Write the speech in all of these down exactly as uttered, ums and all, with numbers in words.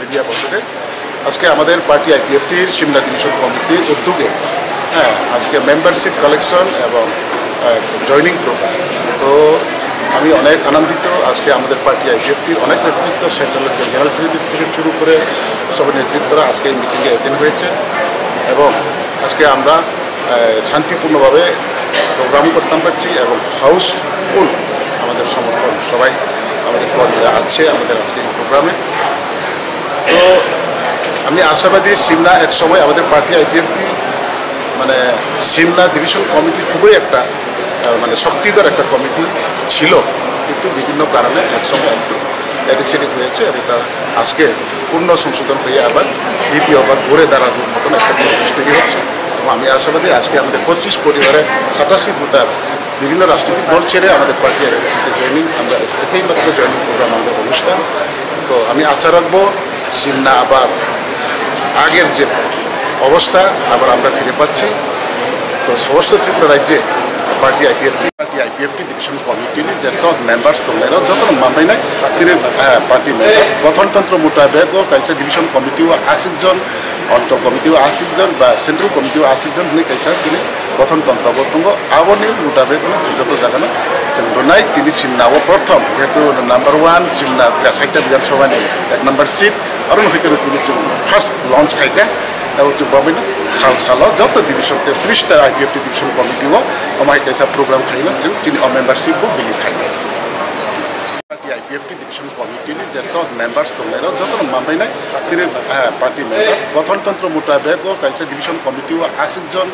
মিডিয়া পক্ষে আজকে আমাদের পার্টি আইপিএফটির সিমলা ডিভিশন কমিটির উদ্যোগে, হ্যাঁ, আজকে মেম্বারশিপ কালেকশন এবং জয়নিং প্রোগ্রাম। তো আমি অনেক আনন্দিত। আজকে আমাদের পার্টি আইপিএফটির অনেক নেতৃত্ব, সেন্ট্রালের জেনারেল সেক্রেটারি থেকে শুরু করে সব নেতৃত্বরা আজকে এই মিটিংয়ে অ্যাটেন্ড হয়েছে এবং আজকে আমরা আহ, শান্তিপূর্ণভাবে প্রোগ্রাম করতাম পারছি এবং হাউসফুল আমাদের সমর্থন, সবাই আমাদের কর্মীরা আছে আমাদের আজকে এই প্রোগ্রামে। তো আমি আশাবাদী সিমনা এক সময় আমাদের পার্টি আইপিএফটি মানে সিমনা ডিভিশন কমিটি খুবই একটা আহ, মানে শক্তিধর একটা কমিটি ছিল, কিন্তু বিভিন্ন কারণে এক সময় একটু এদিক সেদিক হয়েছে এবং তা আজকে পূর্ণ সংশোধন হয়ে আবার দ্বিতীয়বার ঘুরে দাঁড়ানোর মতন একটা পরিবেশ তৈরি হচ্ছে। এবং আমি আশাবাদী আজকে আমাদের পঁচিশ পরিবারের সাতাশি ভোটার বিভিন্ন রাজনৈতিক দল ছেড়ে আমাদের পার্টি আইপিএফটিতে জয়েনিং, আমরা একেই মাত্র জয়েনিং প্রোগ্রাম আমাদের অনুষ্ঠান। তো আমি আশা রাখবো সিমনা আবার আগের যে অবস্থা আবার আমরা ফিরে পাচ্ছি। তো সমস্ত ত্রিপুরা রাজ্যে party IPFT, party IPFT division কমিটির যত মেম্বার্স দল এরা যত মানবাই নাই তিনি পার্টি মেম্বার গঠনতন্ত্র মোতাবেক ও কাইসা ডিভিশন কমিটিও আশি জন, অঞ্চল কমিটিও আশি জন বা সেন্ট্রাল কমিটিও আশি জন হয়ে কাইসা তিনি গঠনতন্ত্র বর্তমান আবনি মোতাবেক যত জায়গা না রোনাই তিনি সিমনা ও প্রথম যেহেতু নাম্বার ওয়ান সিমনা ষাটটা বিধানসভানি এক নম্বর সিট, আরো হইতে তিনি ফার্স্ট লঞ্চ খাইতে এবং চুবাবিনো সাল সালো যত ডিভিশন তেত্রিশটা আইপিএফটি ডিভিশন কমিটিও ওমাই কাইসা প্রোগ্রাম খাইলো, চুন চিনি ও মেম্বারশিপ বো বিলি খাইলো। পার্টি আইপিএফটি ডিভিশন কমিটিনি যত মেম্বার্স দলেরও যত মানবাই নাই তিনি পার্টি মেম্বার গঠনতন্ত্র মোতাবেক ও কাইসা ডিভিশন কমিটিও আশি জন,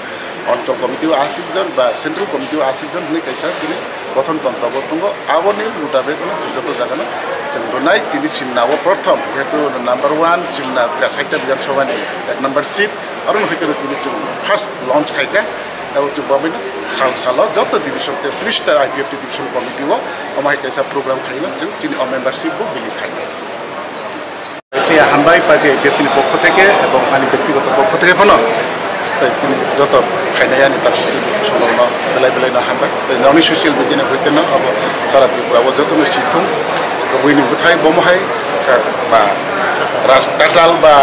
অঞ্চল কমিটিও আশি জন বা সেন্ট্রাল কমিটিও আশি জন হয়ে কাইসা তিনি গঠনতন্ত্র বর্তমান আবনি মোতাবেক যত জায়গা না রোনাই তিনি সিমনা ও প্রথম যেহেতু নাম্বার ওয়ান সিমনা ষাটটা বিধানসভানি এক নম্বর সিট, আরো হইতে তিনি ফার্স্ট লঞ্চ খাইতে এবং চুবাবিনো সাল সালো যত ডিভিশন তেত্রিশটা আইপিএফটি ডিভিশন কমিটিও ওমাই কাইসা প্রোগ্রাম খাইলো, চুন চিনি ও মেম্বারশিপ বো বিলি খাইলো। Khe hambai party I P F T ni pokho theke ebong ani bektigoto pokho theke phano tei chini joto khainai ani takhuktwi songno belai belai no hambai. Tei nokni social media ni hoite no abo sara Tripura o joto no sithung kubui ni bwthai bomo hai ba raj tatal ba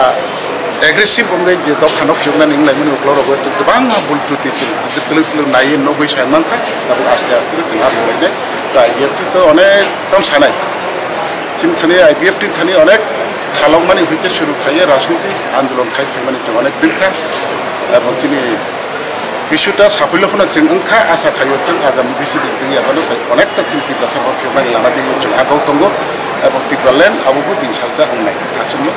aggressive wngwi je dophano phiyoknani wnglaimani uklogo chwng kwbangma bul twtwi chwng twlwk twlwk naiwi nugwi sai mankha. Tabuk aste aste chwng hambai nai. Tei I P F T to onek tam sanai. Chini thani I P F T ni thani onek khalokmani hoite suru khaiye rajniti andolon khai phaimani chwng onek dikha. Ebong chini kisuta saphoi lokhno chwng wngkha, asa khaio chwng agami bisi din twi agano tei onekta chini Tiprasa bo phiyoknani lama digi chwng agau tongo. Ebong Tipraland abo bo din salsa wngnai aswkno.